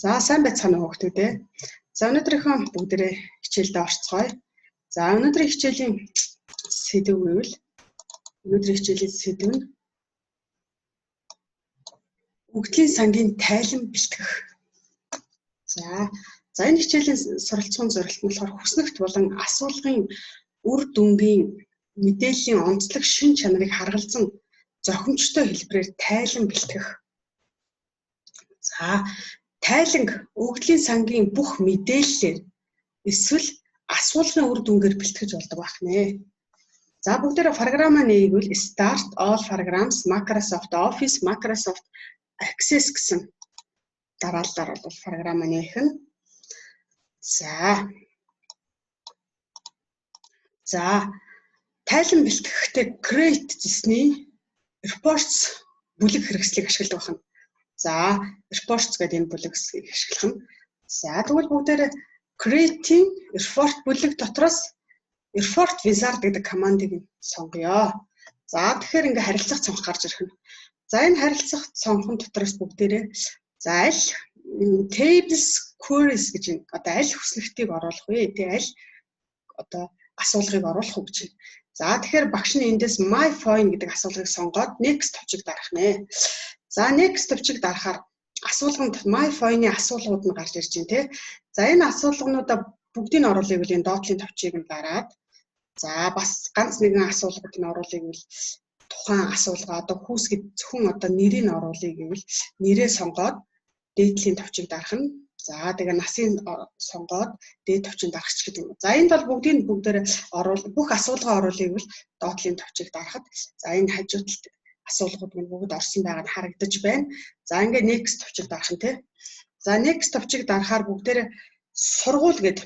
За, сайн байцгаана уу, хүүхдүүд ээ. За, өнөөдрийнхөө бүгдээрээ хичээлдээ орцгоё. За, өнөөдрийн хичээлийн сэдэв гэвэл өнөөдрийн хичээлийн сэдэв нь өгөгдлийн сангийн тайлан бэлтгэх. За, энэ хичээлийн суралцсан зорилт нь болохоор хүснэгт болон асуулгын үр дүнгийн мэдээллийн онцлог шинж чанарыг харгалзан зохимжтой хэлбэрээр тайлан бэлтгэх. За, тайланг өгөгдлийн сангийн бүх мэдээллээр эсвэл асуулгын үр дүнгээр бэлтгэж болдог байх нэ. За, бүгдээрээ програмаа нээвэл Start, All Programs, Microsoft Office, Microsoft Access гэсэн дараалалаар бол програмаа нээх нь. За. За, тайлан бэлтгэхдээ Create гэсний Reports бүлэг хэрэгслийг ашигладаг байна. За, Reports гэдэг энэ бүлэг ашиглах нь. За, тэгвэл бүгдээрээ Create-ийн Report бүлэг дотроос Report Wizard гэдэг командыг сонгоё. За, тэгэхээр ингээ харилцах цонх гарч ирэх нь. За, энэ харилцах цонхон дотроос бүгдээрээ за аль tables queries гэж одоо аль хүснэгтийг оруулах вэ? Тэгээ аль одоо асуулгыг оруулах уу гэж байна. За, тэгэхээр багш нь эндээс my phone гэдэг асуулгыг сонгоод next товчийг дарах нэ. За, next товчийг дарахаар асуулганд my phone-ы асуулгууд нь гарч ирж байна, те. За, энэ асуулгануудаа бүгдийг нь оруулъя гэвэл энэ доод талын товчийг нь дараад, за бас ганц нэгэн асуулгыг нь оруулъя гэвэл тухайн асуулга, одоо хүүсгэд зөвхөн одоо нэрийг нь оруулъя гэвэл нэрээ сонгоод дээд талын товчийг дарах нь. За, тэгээ насыг сонгоод дээд товчийг дарах ч гэдэг юм. За, энд бол бүгдийг бүгдээр оруул, бүх асуулгаа оруулъя гэвэл доод талын товчийг дарахад за энэ хажуу талд асуулгууд нь бүгд орсон байгаа нь харагдаж байна. За, ингээ next товчийг дарах нь, тий. За, next товчийг дарахаар бүгдээр сургууль гэд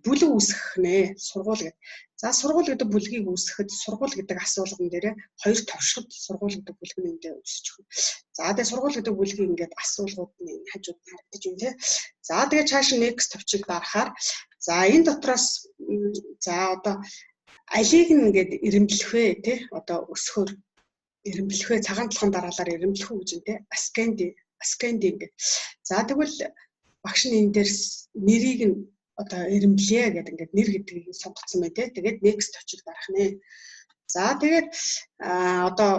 бүлэг үүсгэх нэ. Сургууль гэд. За, сургууль гэдэг бүлгийг үүсгэхэд сургууль гэдэг асуулган дээр хоёр товшиход сургууль гэдэг бүлэг нь эндээ үүсэж өгнө. За, тэгээ сургууль гэдэг бүлгийг ингээд асуулгууд нь хажууд нь харагдаж байна, тий. За, тэгээ цааш next товчийг дарахаар за энэ дотроос за одоо алийг нь ингээд эрэмблэх вэ, тий? Одоо өсгөхөөр эрэмблэх вэ, цагаан толгойн дараалалаар эрэмблэх үү гэж юм, тий. Ascending, ascending ингээд. За, тэгвэл багш нь энэ дээр нэрийг нь одоо эрэмблэе гэдэг ингээд нэр гэдгийг сонгоцсон байна, тий. Тэгээд next товчийг дарах нэ. За, тэгээд одоо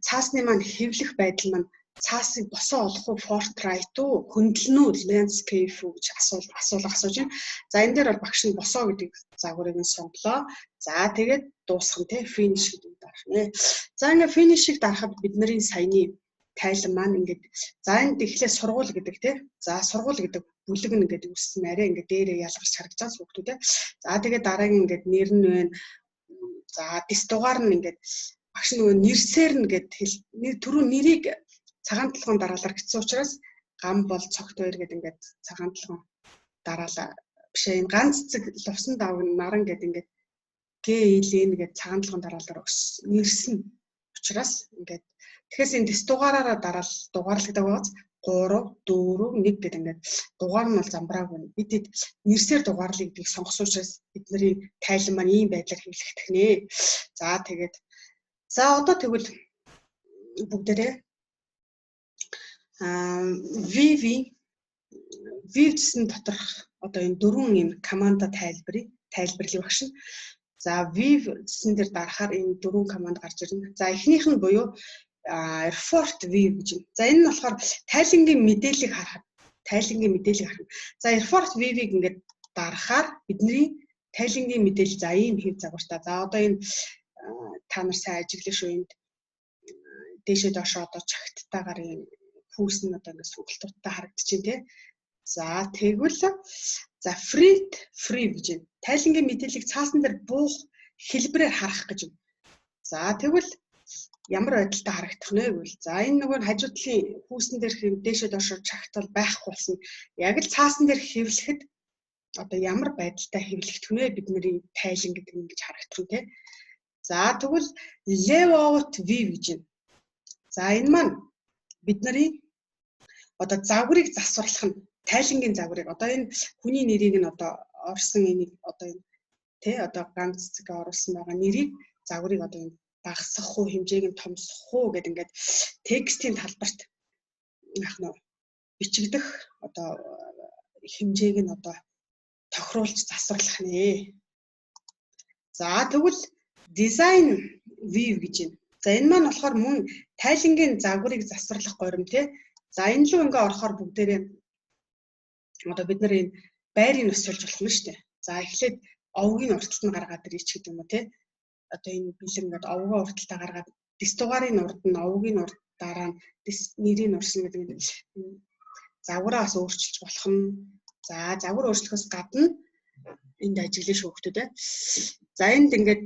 цаасны маань хэвлэх байдал маань цаасыг босоо олох уу, portrait уу, хөндлөн үү, landscape үү гэж асуулга асууж байна. За, энэ дээр бол багш нь босоо гэдэг загварыг нь сонглоо. За, тэгээд дуусгах нь, те, finish гэдэг дарах нэ. За, ингээ finish-ийг дарахад бидний саяны тайлан маань ингээд за энд эхлээ сургууль гэдэг, те. За, сургууль гэдэг бүлэг нь ингээд үүссэн, арай ингээд дээрээ ялгарч харагдаж байгаа хүүхдүүд. За, тэгээд дараагийн ингээд нэр нь байна. За, дис дугаар нь ингээд багш нөгөө нэрсээр нь гээд түрүү нэрийг цагаан толгойн дараалал гэсэн учраас гам бол цогт хоёр гэдэг ингээд цагаан толгойн дараалал биш ээ, энэ ганц цэцэг лувсан давг наран гэдэг ингээд Г Л Н гэдэг цагаан толгойн дараалалаар нэрсэн учраас ингээд тэгэхээр энэ дэс дугаараараа дараал дугаарлагддаг байгаас 3 4 1 гэдэг ингээд дугаар нь бол замбраагүй. Бид нэрсээр дугаарлыг гэдгийг сонгосон учраас бидний тайлан маань ийм байдлаар хэвлэгдэх нэ. За, тэгээд за одоо тэгвэл бүгдээрээ VV View гэсэн доторх одоо энэ дөрвөн энэ команда тайлбарыг тайлбарлах багш нь. За, View гэсэн дээр дарахаар энэ дөрвөн команд гарч ирнэ. За, эхнийх нь буюу Report View гэж байна. За, энэ нь болохоор тайлангийн мэдээллийг харахад, тайлангийн мэдээллийг харна. За, Report View-ийг ингээд дарахаар бидний тайлангийн мэдээлэл за ийм хэв загвартай. За, одоо энэ та нар сайн ажиглах шүү, энд дээшээ доошоо одоо чагттайгаар ийм хүүс нь одоо ингээд сонголтуудтай харагдчихээн, тий. За, тэгвэл за print free гэж байна. Тайлангийн мэдээллийг цаасан дээр буух хэлбэрээр харах гэж байна. За, тэгвэл ямар байдалтай харагдах нэ гэвэл за энэ нөгөө хажуу талын хүүсэн дээр хэм дээшээ доошоо чагтал байхгүй болсон. Яг л цаасан дээр хэвлэхэд одоо ямар байдалтай хэвлэгдэх нэ бидний тайлан гэдэг нь ингэж харагдах нь, тий. За, тэгвэл layout view гэж байна. За, энэ маань бидний одоо загварыг засварлах нь, тайлангийн загварыг одоо энэ хүний нэрийг нь одоо орсон энийг одоо энэ, тий, одоо ганц цэцэг оруулсан байгаа нэрийг загварыг одоо энэ багасгах уу, хэмжээг нь томсгох уу гэдэг ингээд текстийн талбарт яах нь Бичигдэх одоо хэмжээг нь одоо тохируулж засварлах нэ. За, тэгвэл design view гэж байна. За, энэ маань болохоор мөн тайлангийн загварыг засварлах горим, тий. За, энэ лүү ингээ орохоор бүгдээрээ одоо бид нар энэ байрыг бас сольж болох нь шүү дээ. За, эхлээд овгийн урталт нь гаргаад ирэх гэдэг юм уу, тий. Одоо энэ бэлэн ингээд овгоо урталтаа гаргаад дэс дугаарын урд нь, овгийн урд, дараа нь дэс нэрийг урсан гэдэг нь загвараа бас өөрчилж болох нь. За, загвар өөрчлөхөөс гадна энд ажиглана шүү, хүмүүс ээ. За, энд ингээд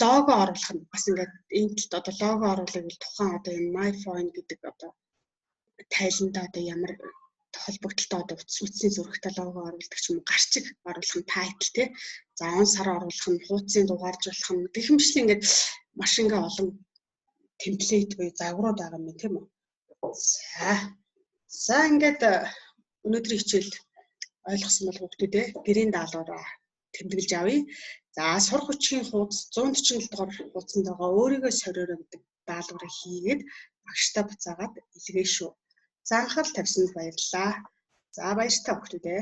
лого оруулах нь бас ингээд энэ талд одоо лого оруулах бол тухайн одоо энэ my phone гэдэг одоо тайландаа одоо ямар холбогдлолтой одоо утас утасны зурагтай лого оруулдаг ч юм уу, гарчиг оруулах нь, title, тий. За, он сар оруулах нь, хуудсын дугааржуулах нь гэх мэтлэн ингээд маш ингээ олон template буюу загварууд байгаа юм, тийм үү. За. За, ингээд өнөөдрийн хичээл ойлгосон бол хүүхдүүдээ гэрийн даалгавраа тэмдэглэж авъя. За, сурах хүчийн хуудас 147 дугаар хуудсанд байгаа "Өөрийгөө сориорой" гэдэг даалгаврыг хийгээд багштай буцаагаад илгээе шүү. За, анхаарал тавьсанд баярлалаа. За, баяртай, хүүхдүүдээ.